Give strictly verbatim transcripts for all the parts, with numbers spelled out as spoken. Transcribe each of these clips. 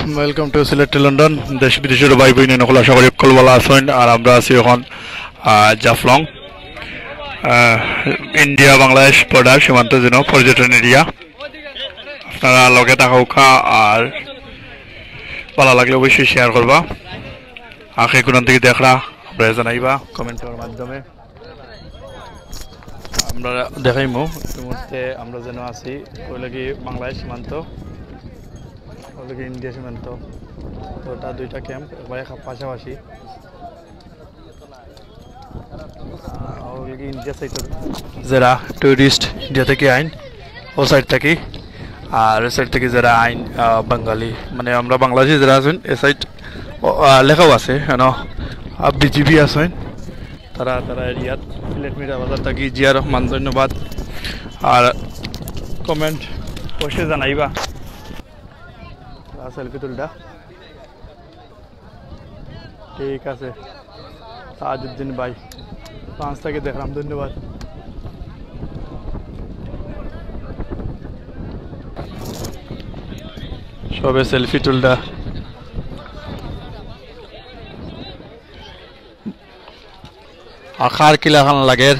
Welcome to Sylhet to London. দেশ বিদেশর ভাই বইন অকল, আশা করি অকল ভালা আছইন। আর আমরা আছি অখন, আহ, জাফলং, আহ, ইন্ডিয়া বাংলাদেশ বর্ডার সীমান্ত যেন পর্যটন এরিয়া। আপনারা লগে থাকউক্কা, আর ভালা লাগলে অবশ্যই শেয়ার করবা। আর কে কুনান থাকি দেখরা আমরারে জানাইবা কমেন্টর মাধ্যমে। আমরা দেখাইমু। এই মুহূর্তে আমরা যেন আছি, অউ লাগি বাংলাদেশ সীমান্ত, অউ লাগি ইন্ডিয়া সীমান্ত। তো এটা দুইটা ক্যাম্প একবারে খা-, পাশাপাশি। আহ, অউ লাগি ইন্ডিয়া সাইডর যেরা টুরিস্ট ইন্ডিয়া থাকি আইন, অউ সাইড থাকি, আর অউ সাইড থাকি যেরা আইন, আহ, বাঙালি, মানে আমরা বাংলাদেশি যেরা আছইন, এ সাইড, ও, আহ, লেখাও আছে, কেন, আহ, বিজিবি আছইন। তারা, তারা এরিয়াত সিলেট মিরা বাজার থাকি জিয়া রহমান, ধন্যবাদ। আর কমেন্ট অবশ্যই জানাইবা। আর সেলফি তুলটা। ঠিক আছে, তাজউদ্দিন ভাই, ফ্রান্স থাকি দেখরাম, ধন্যবাদ। সবে সেলফি তুলটা। আর কার কিলাখান লাগের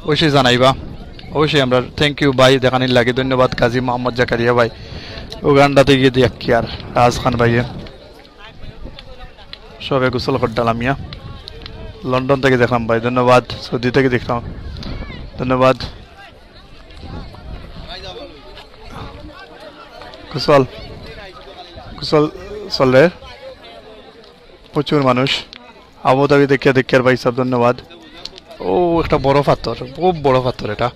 অবশ্যই জানাইবা। অবশ্যই আমরা thank you ভাই দেখানির লাগি, ধন্যবাদ কাজী মোহাম্মদ জাকারিয়া ভাই, উগান্ডা থাকি দেখিয়ার, রাজ খান ভাইয়ে। সবে গোসল করতালামিয়া। লন্ডন থাকি দেখরাম ভাই, ধন্যবাদ। সৌদি থাকি দেখরাম, ধন্যবাদ। গোসল, গোসল চলের, প্রচুর মানুষ। আবুধাবি দেখিয়া দেখিয়ার ভাই সাহেব, ধন্যবাদ। ও একটা বড় পাথর, খুব বড় পাথর এটা।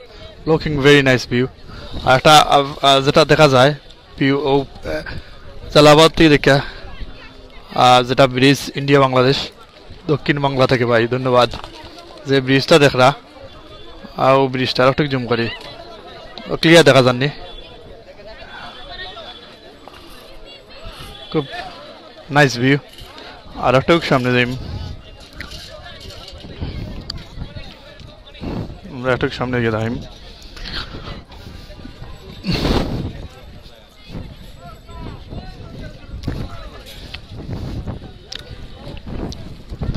Looking very nice view। আর একটা, আহ, আহ, যেটা দেখা যায় ভিউ, ও, আহ, জালালাবাদ থাকি দেখিয়া, আহ, যেটা ব্রিজ ইন্ডিয়া বাংলাদেশ, দক্ষিণ বাংলা থাকি ভাই, ধন্যবাদ। যে ব্রিজটা দেখরা, আহ, অউ ব্রিজটা আরেকটু জুম করি, ও ক্লিয়ার দেখা যারনি। খুব নাইস ভিউ। আর একটু সামনে যাইম, আমরা একটু সামনে গিয়া যাইম।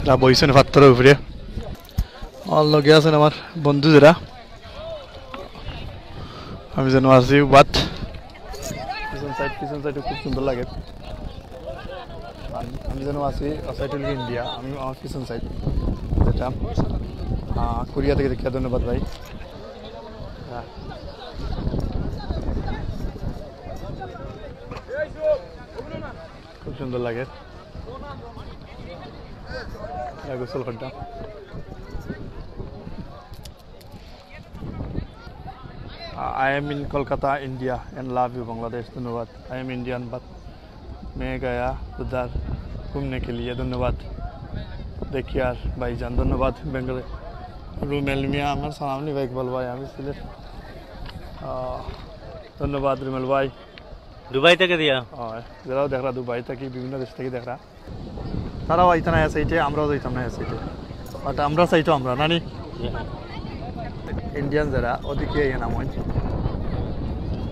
এরা বইছইন পাথরর উপরে। আমার লগে আছইন আমার বন্ধু যেরা। আমি যেন আছি বাট পিছন সাইড, পিছন সাইড খুব সুন্দর লাগে। আমি, আমি যেন আছি, ও সাইড অইল ইন্ডিয়া, আমি আমার পিছন সাইড যেটা, আহ, কোরিয়া থাকি দেখিয়া, ধন্যবাদ ভাই। হ্যাঁ। খুব সুন্দর লাগে। ইয়া গোসল করতাম। I am in Kolkata, India, and love you, Bangladesh। ধন্যবাদ। I am Indian, but मैं गया उधर घूमने के लिए। ধন্যবাদ। দেখিয়ার ভাইজান, ধন্যবাদ। বেঙ্গলে রুমেল মিয়া, আমার সালাম নিবা ইকবাল ভাই, আমি সিলেট। আহ, ধন্যবাদ রুমেল ভাই। দুবাই থাকি দিয়া? অয়, যেরাও দেখরা দুবাই থাকি, বিভিন্ন দেশ থাকি দেখরা। তারাও আইতা নায় এ সাইডে, আমরাও যাইতাম নায় এ সাইডে। But আমরা চাইতো আমরা, নানি? ইন্ডিয়ান যেরা, ওদিকে ইয়ে নাম হয়।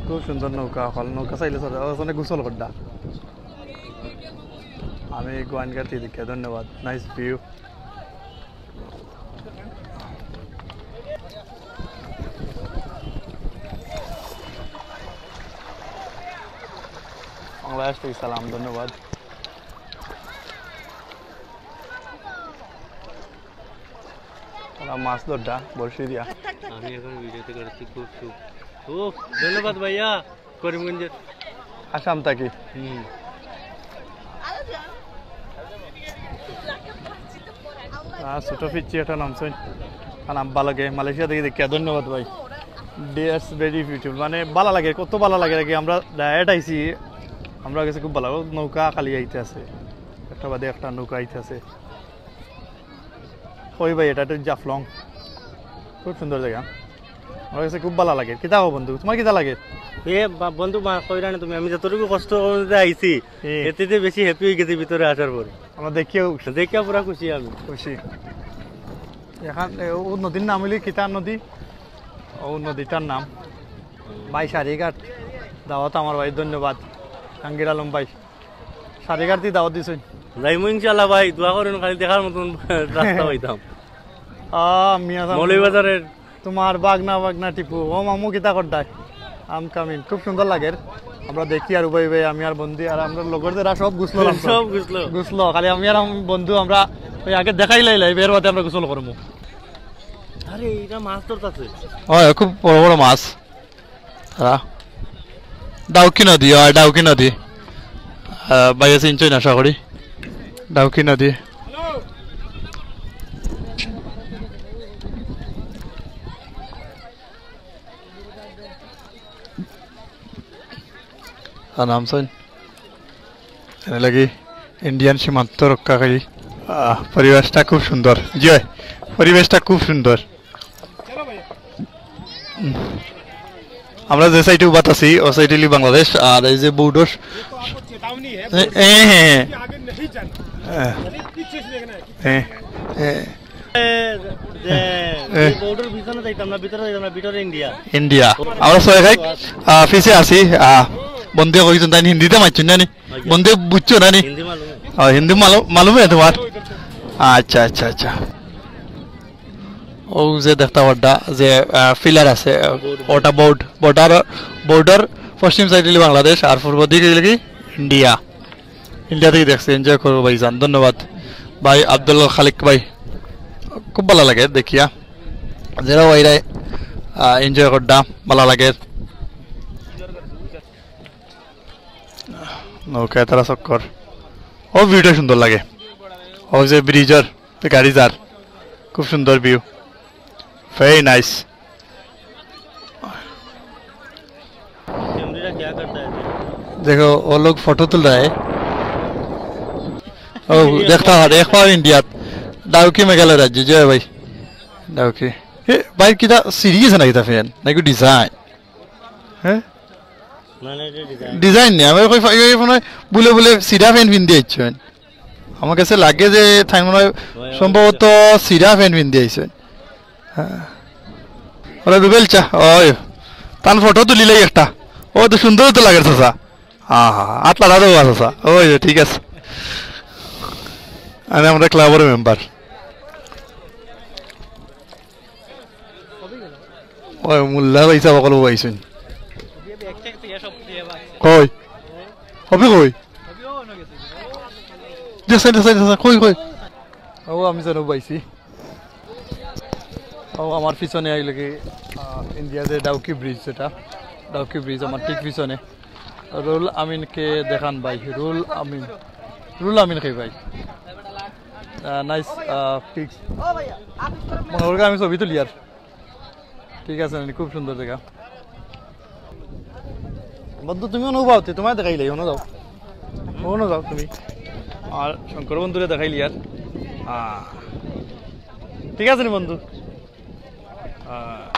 খুব সুন্দর নৌকা, হল নৌকা চাইলে চলে, ওখানে গোসল করডা। আমি গোয়াইনঘাট থাকি দেখি, ধন্যবাদ, নাইস ভিউ। বাংলাদেশ থাকি সালাম, ধন্যবাদ। তারা মাছ ধরডা, বড়শি দিয়া। আমি এখন ভিডিওতে করছি খুব সুখ। ও, ধন্যবাদ ভাইয়া, করিমগঞ্জের। আসাম থাকি। হুম। আহ, ছোট পিচ্ছি একটা নাম শুন। আর নাম ভালা লাগে, মালয়েশিয়া থাকি দেখিয়া, ধন্যবাদ ভাই। That's very beautiful, মানে ভালা লাগে, কত ভালা লাগে নাকি। আমরা ডাইরেক্ট আইছি, আমরা গেছি খুব ভালা লাগে। নৌকা খালি আইতে আছে, একটা বাদে একটা নৌকা আইতে আছে। কই ভাই, এটা তো জাফলং, খুব সুন্দর জাগা, আমার কাছে খুব ভালা লাগে। কিতা কও বন্ধু, তোমার কিতা লাগে? এ বা-, বন্ধু, মা কইরা না তুমি, আমি যতটুকু কষ্ট করে আইছি, এ। এতে বেশি হ্যাপি হয়ে গেছি ভিতরে আসার পরে। আমরা দেখিও দেখিয়া পুরা খুশি আমি। খুশি। এখন এ, ও নদীর নাম হইলে কিতা নদী? ও নদীটার নাম ভাই সারিঘাট। দাওয়াত আমার ভাই, ধন্যবাদ জাহাঙ্গীর আলম ভাই। সারিগার্তি দাওয়াত দিছইন। যাইমু ইনশাআল্লাহ ভাই, দোয়া করইন খালি দেখার মতন রাস্তা পাইতাম। আহ, মিয়া সাহেব, মৌলভীবাজারের তোমার বাগনা বাগনা টিপু, ও মামু কিতা করতায়? আম কামিন, খুব সুন্দর লাগের। আমরা দেখি আর উবাই উবাই আমি আর বন্ধু আর আমরা লগর যারা সব গুছলো নামছে। সব গুছলো। গুছলো, খালি আমি আর আম-, বন্ধু আমরা ওই আগে দেখাই লাইলাই, এর বাদে আমরা গোসল করমু। আরে, এটা মাছ ধরতাছে। হয়, খুব বড় বড় মাছ। হ্যাঁ। ডাউকি নদী, হয়, ডাউকি নদী। আহ, ভাইয়ে চিনছইন আশা করি। ডাউকি নদী। আর নামছইন। এনে লাগি ইন্ডিয়ান সীমান্ত রক্ষাকারী। আহ, পরিবেশটা খুব সুন্দর। জি হয়, পরিবেশটা খুব সুন্দর। হুম। আমরা যে সাইডে উবাত আছি, ও সাইডে হইলো বাংলাদেশ, আর এই যে বর্ডার, এ, এ, হ্যাঁ, হ্যাঁ। হ্যাঁ, হ্যাঁ। এ, যে, এ। বর্ডার পিছনে যাইতাম না, ভিতরে যাইতাম না, ভিতরে ইন্ডিয়া। ইন্ডিয়া। আমরা ছয় ভাই, আহ, পিছে আছি, আহ, বন্ধু কইছইন, তাইন হিন্দিতে মাতছইন না নি? বন্ধু বুঝছো না নি? হিন্দি মালুম। ও, হিন্দি মালু-, মালুম হে তোমার? আচ্ছা, আচ্ছা, আচ্ছা। ও যে দেখতা পাররা যে, আহ, পিলার আছে, ওটা বর্ড-, বর্ডার, বর্ডার পশ্চিম সাইডে হইলো বাংলাদেশ আর পূর্ব দিকে হইলো কি ইন্ডিয়া। ইন্ডিয়া থাকি দেখছি, এনজয় করবো ভাইজান, ধন্যবাদ। ভাই আব্দুল খালিক ভাই, খুব ভালা লাগে দেখিয়া। যারা ওইরাই, আহ, এনজয় কররা, ভালা লাগে। নৌকায় তারা চক্কর। ও ভিউটা সুন্দর লাগে। ও যে ব্রিজর, তো গাড়ি যার। খুব সুন্দর ভিউ। Very nice। कैमरा क्या करता है? देखो, वो लोग फोटो तुल रहा है। ও, দেখতা পারো, দেখবা ইন্ডিয়াত। ডাউকি মেঘালয় রাজ্য, জয় ভাই। ডাউকি। এ, ভাই, কিতা সিরিয়াস নাকি তা ফ্যান? নাকি ডিজাইন? হ্যাঁ? না, না, এটা ডিজাইন। ডিজাইন নেই, আমি কই, কই, কই, মনে হয় বুলে বুলে সিরা ফ্যান পিন্দি আইছইন। আমার কাছে লাগে যে তাই মনে হয় সম্ভবত সিরা ফ্যান পিন্দি আইছইন। হ্যাঁ। ওরা রুবেল চা, ওই। তান ফটো তুলিলাই একটা। ও তো সুন্দর তো লাগে চাচা। হ্যাঁ, হ্যাঁ, হ্যাঁ। আত লাড়া দেবো চাচা। ওই যে, ঠিক আছে। আরে আমরা ক্লাবর মেম্বার। ওই মোল্লা ভাই সাহেব অকল বইছইন। কই? হবে কই? দেখছেন, দেখছেন, দেখছেন, কই, কই? ও, আমি জানো পাইছি। ও, আমার পিছনে আইলো কি, আহ, ইন্ডিয়া যে ডাউকি ব্রিজ, যেটা ডাউকি ব্রিজ আমার ঠিক পিছনে। রুল আমিনকে দেখান ভাই, রুল আমিন, রুল আমিন কে ভাই। আহ, নাইস, আহ, পিকস। মনে করি আমি ছবি তুলি আর। ঠিক আছে, খুব সুন্দর জাগা। বন্ধু, তুমি অনুভব হতে, তোমায় দেখাইলে, অনু যাও। অনু যাও তুমি। আর শঙ্কর বন্ধুরে দেখাইলি আর। আহ। ঠিক আছে নি বন্ধু? আহ।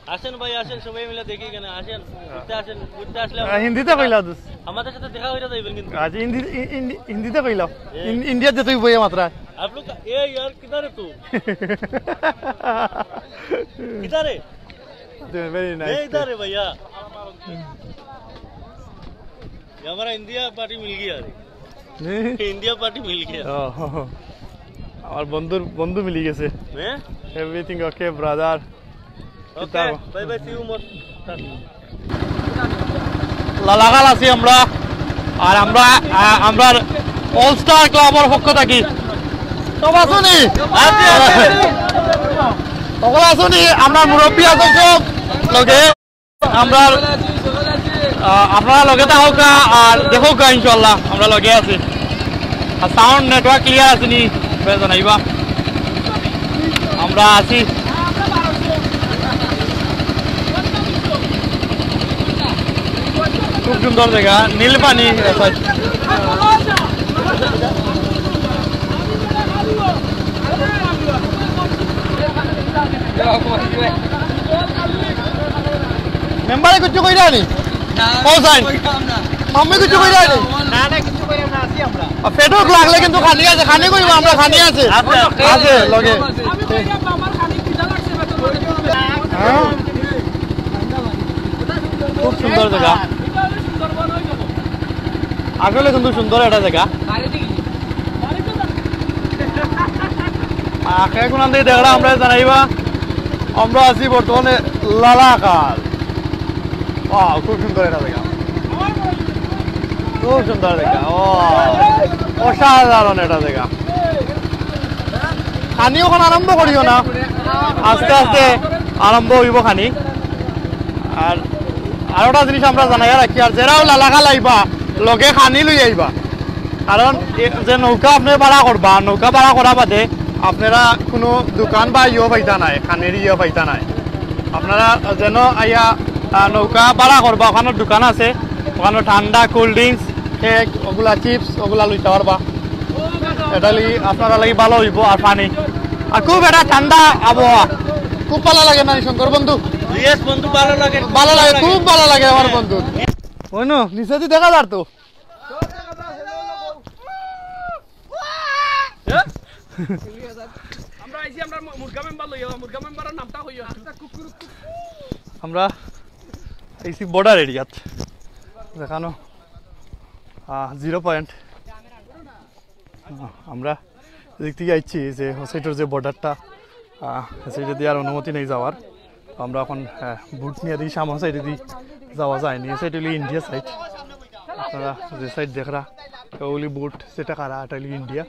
আসেন ভাই, আসেন, সবাই মিলে দেখি এখানে, আসেন। ঘুরতে আসেন, ঘুরতে আসলে আহ, হিন্দিতে কইলা দুস। আমাদের সাথে দেখা হইয়া যাইবেন কিন্তু। আচ্ছা, হিন্দি, হি-, হিন্দি, হিন্দিতে কইলা। এ। ইন-, ইন্ডিয়াত যে তুই বইয়া মাত্রা। आप लोग का, ए यार, किधर है तू? किधर है? Very nice. ये इधर है भैया। ये हमारा इंडिया पार्टी मिल गया रे। इंडिया पार्टी मिल गया। ও, আমার বন্ধুর বন্ধু মিলি গেছে। হ্যাঁ? Everything okay, brother. Okay, bye bye, see you more. লালাগাল আছি আমরা, আর আমরা, আ-, আমরা অল স্টার ক্লাবর পক্ষ থাকি। সব আছো নি? আছি, আছি। সকল আছো নি? আমরা মুরব্বী আছো সব লগে। আমরা, আ, আপনারা লগে থাকউক্কা আর দেখউক্কা ইনশাআল্লাহ, আমরা লগে আছি। আর সাউন্ড নেটওয়ার্ক ক্লিয়ার আছে নি? বেশ জানাইবা। আমরা আছি। খুব সুন্দর জাগা, নীল পানি। মেম্বারে কিছু কইরা নি? না, ও সাইন। কইরাম না। মাম্মি কিছু কইরা নি? না, না, কিছু কইরাম না, আছি আমরা। আর পেটও লাগলে কিন্তু খানি আছে, খানি কইবা আমরা, খানি আছে। আছে। আছে, লগে। আমি কইরাম না, আমার খানি খিদা লাগছে, পেটর মধ্যে। হ্যাঁ? খুব সুন্দর জাগা। এটা হলো সুন্দরবন হয়ে গেল। আসলে কিন্তু সুন্দর একটা জায়গা। আখে কোন আন্দাজ দেখরা আমরা জানাইবা। আমরা আছি বর্তমানে লালাখাল। ওয়াও, খুব সুন্দর একটা জায়গা, খুব সুন্দর জায়গা। ও, অসাধারণ একটা জায়গা। খানি অখন আরম্ভ করিও না, আস্তে আস্তে আরম্ভ অইবো খানি। আর আরোটা জিনিস আমরা জানাইয়া রাখি, আর যেরাও লালাখাল আইবা, লগে খানি লই আইবা। কারণ এ, যে নৌকা আপনে ভাড়া করবা, নৌকা ভাড়া করা বাদে আপনারা কুনু দোকান বা ইয়ো পাইতা নায়, খানির ইয়ো পাইতা নায়। আপনারা যেন আইয়া, আহ, নৌকা ভাড়া করবা, অখানো দোকান আছে, অখানো ঠান্ডা, cold drinks, cake, অগুলা chips, অগুলা লইতা পারবা। ইটা লাগি আপনারার লাগি ভালা অইবো। আর পানি, আর খুব একটা ঠান্ডা আবহাওয়া, খুব ভালা লাগে না শঙ্কর বন্ধু? Yes বন্ধু, ভালা লাগে, ভালা লাগে, খুব ভালা লাগে আমার বন্ধু। অনো নিচেদি দেখা যার তো। আমরা আইছি, আমরা মুরগা মেম্বার লইয়া, মুরগা মেম্বারর নামটা কইও। আমরা আইছি border area-ত, যেখানো, আহ, zero point। আহ, আমরা এদিক থাকি আইছি যে ও side-র যে border-টা, আহ, ও side-এদি আর অনুমতি নেই যাওয়ার। তো আমরা অখন, আহ, boat নিয়া দেখি সামন side-এদি যাওয়া যায়নি। ও side অইলো India side। আপনারা যে side দেখরা, ও অইলো boat, যেটা খাড়া, ইটা অইলো India।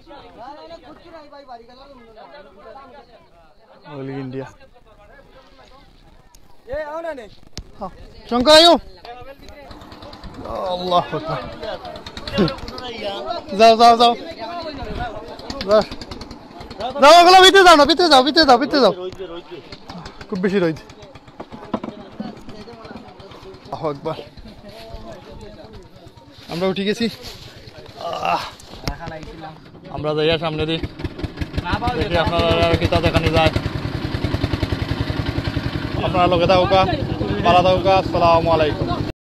অইলো India। শঙ্কর, আইও। আল্লাহু আকবার। যাও, যাও, যাও। যাও। যাও, অগুলা ভিতরে যাও না, ভিতরে যাও, ভিতরে যাও, ভিতরে যাও। খুব বেশি রইদ। আল্লাহু আকবার। আমরা উঠি গেছি। আহ, আমরা যাইয়া সামনেদি দেখি আপনারারে আর কিতা দেখানি যায়। আপনারা লগে থাকউক্কা, ভালা থাকউক্কা। আসসালামু আলাইকুম।